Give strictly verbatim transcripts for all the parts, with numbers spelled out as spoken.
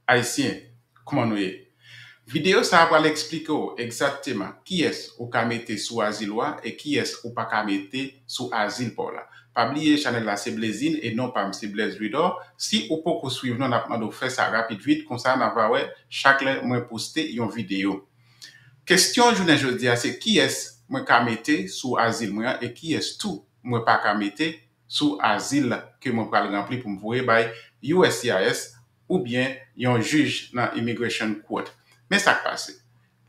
Ayisyen, kòman nou ye? Videyo sa a pral eksplike w egzakteman kiyès ou ka mete sou azil ou a e kiyès ou pa ka mete sou azil pa w la. Pa bliye chanèl la se Blezin e non pa m se Blaise Louidor. Si ou poko swiv nou, n ap mande w fè sa rapid vit, konsa n a va wè chak lè mwen poste yon videyo. Kesyon jounen jodi a se kiyès mwen ka mete sou azil mwen an e kiyès tou mwen pa ka mete sou azil ke mwen pral ranpli pou m voye bay U S C I S oubyen yon jij nan Immigration Court. Men sa k pase.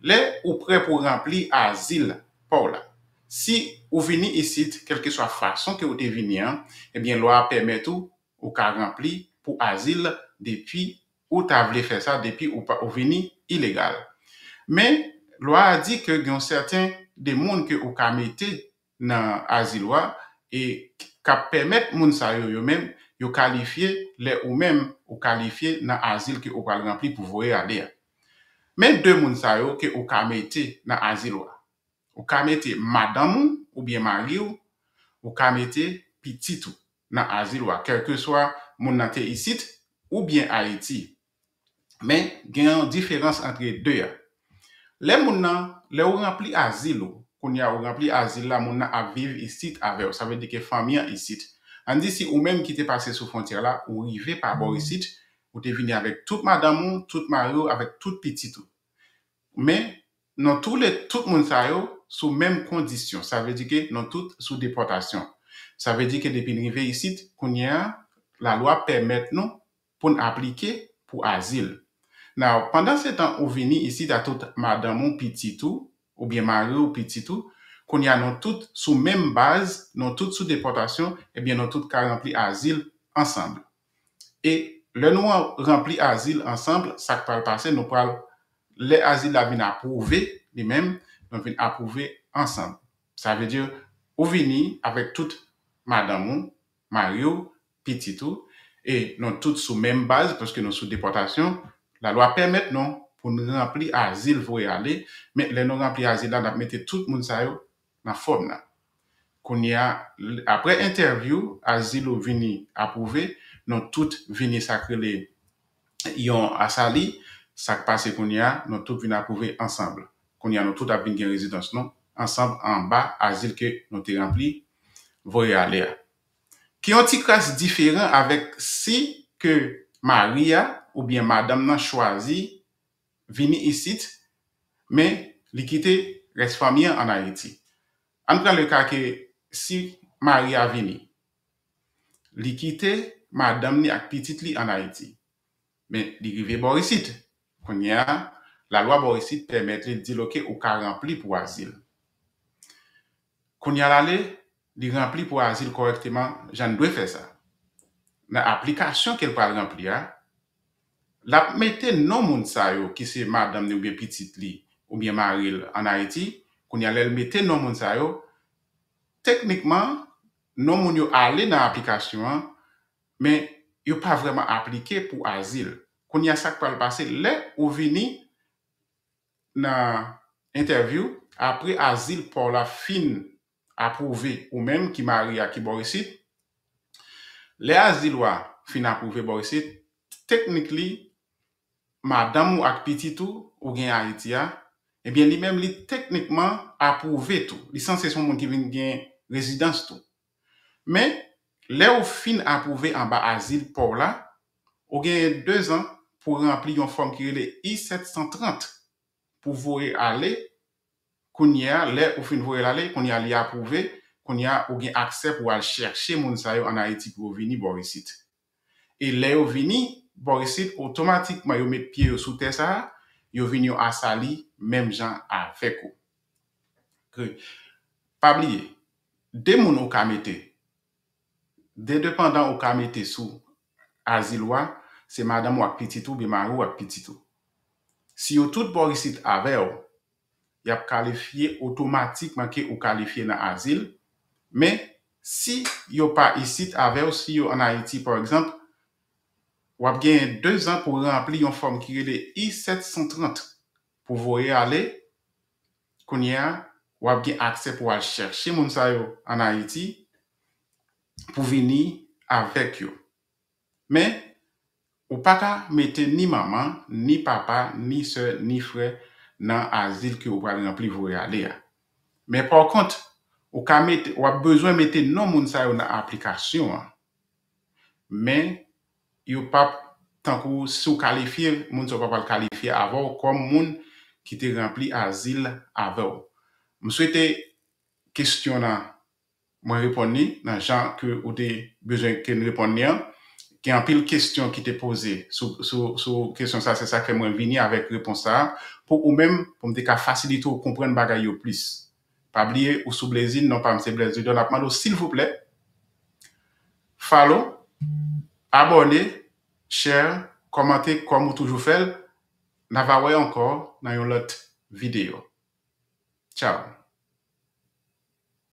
Lè ou prè pou ranpli azil pa w la, si ou vini isit, kèlkeswa fason ke ou te vini an, ebyen lwa a pèmèt ou, ou ka ranpli pou azil depi ou ta vle fè sa, depi ou pa, ou vini ilegal. Men, lwa a di ke gen yon sèten de moun ke ou ka mete nan azil ou a e k ap pèmèt moun sa yo, yo menm, yo kalifye lè ou menm ou kalifye nan azil ke ou pral ranpli pou voye ale a. Men de moun sa yo ke ou ka mete nan azil ou a. Ou ka mete madanm ou oubyen mari w, ou ka mete pitit ou nan azil ou a, kèlkeswa moun nan te isit oubyen Ayiti. Men, gen yon diferans antre de a. Lè moun nan, lè ou ranpli azil ou, kounye a ou ranpli azil la, moun nan ap viv isit avè w. Sa vle di ke fanmi an isit. Ann di si ou menm ki te pase sou fwontyè la, ou rive pa bò isit, ou te vini avèk tout madanm ou, tout mari w, avèk tout pitit ou. Men, nou tou le, tout moun sa yo sou menm kondisyon. Sa vle di ke nou tout sou depòtasyon. Sa vle di ke depi n rive isit, kounye a, lalwa pèmèt nou pou n aplike pou azil. Now, pandan se tan ou vini isit a tout madanm ou, pitit ou, oubyen mari ou, pitit ou, kounye a nou tout sou menm baz, nou tout sou depòtasyon, ebyen nou tout ka ranpli azil ansanm. E lè nou an-, ranpli azil ansanm, sa k pral pase, nou pral, lè azil la vin apwouve, li menm, nou vin apwouve ansanm. Sa vle di, ou vini avèk tout madanm ou, mari w, pitit ou, e nou tout sou menm baz, paske nou sou depòtasyon, lalwa pèmèt nou pou n ranpli azil voye ale, men lè nou ranpli azil la, n ap mete tout moun sa yo nan fòm nan. Kounye a, l-, apre entèvyou, azil ou vini apwouve, nou tout vini sa k rele yon asali, sa k pase kounye a, nou tout vin apwouve ansanm. Kounye a, nou tout ap vin gen rezidans nou ansanm anba azil ke nou te ranpli voye ale a. Ki yon ti kras diferan avèk si ke mari a oubyen madanm nan chwazi vini isit, men li kite rès fanmi an ann Ayiti. Ann pran le ka ke si mari a vini, li kite madanm ni ak pitit li ann Ayiti, men li rive bò isit. Kounye a, lalwa bò isit pèmèt li di l, oke, ou ka ranpli pou azil. Kounye a l ale, li ranpli pou azil kòrèkteman jan n dwe fè sa. Nan aplikasyon ke l pral ranpli a, l ap mete non moun sa yo ki se madanm ni oubyen pitit li oubyen mari l ann Ayiti. Kounye a, lè l mete non moun sa yo, teknikman, non moun yo ale nan aplikasyon an, men yo pa vrèman aplike pou azil. Kounye a, sa k pral pase, lè ou vini nan entèvyou, apre azil pa w la fin apwouve, ou menm ki mari a ki bò isit, lè azil ou a fin apwouve bò isit, teknik li, madanm ou ak pitit ou, ou gen Ayiti a, ebyen, li menm, li teknikman apwouve tou. Li sanse se yon moun ki vin gen rezidans tou. Men, lè ou fin apwouve anba azil pa w la, ou genyen de zan pou ranpli yon fòm ki rele I sèt san trant pou voye ale. Kounye a, lè ou fin voye l ale, kounye a, li apwouve, kounye a, ou gen aksè pou al chèche moun sa yo ann Ayiti pou yo vini bò isit. E lè yo vini bò isit, otomatikman, yo met pye yo sou tè sa a, yo vin yon asali menm jan avèk ou. Ke, pa bliye, de moun ou ka mete, de depandan ou ka mete sou azil ou a, se madanm ou ak pitit ou, oubyen mari w ak pitit ou. Si yo tout bò isit avè w, y ap kalifye otomatikman ke ou kalifye nan azil. Men, si yo pa isit avè w, si yo ann Ayiti, pa egzanp, w ap genyen de zan pou ranpli yon fòm ki rele I sèt san trant pou voye ale. Kounye a, w ap gen aksè pou al chèche moun sa yo ann Ayiti pou vini avèk yo. Men, Ou pa ka mete ni manman, ni papa, ni sè, ni frè nan azil ke ou pral ranpli voye ale a. Men pa kont, ou ka mete, w ap bezwen mete non moun sa yo nan aplikasyon an. Men yo p ap, tankou si w kalifye, moun sa yo pa pral kalifye avè w kòm moun ki te ranpli azil avè w. M swete kesyon nan mwen reponn li nan jan ke ou te bezwen ke n reponn li an. Gen anpil kesyon ki te poze sou, sou, sou kesyon sa, se sa k fè mwen vini avèk repons sa a pou ou menm, pou m te ka fasilite w konprann bagay yo plis. Pa bliye, ou sou Blaze, non pa m se Blaze Dudon, n ap mande w silvouplè, follow, abòne, share, kòmante kòm ou toujou fè l. N a va wè ankò nan yon lòt videyo. Tchao.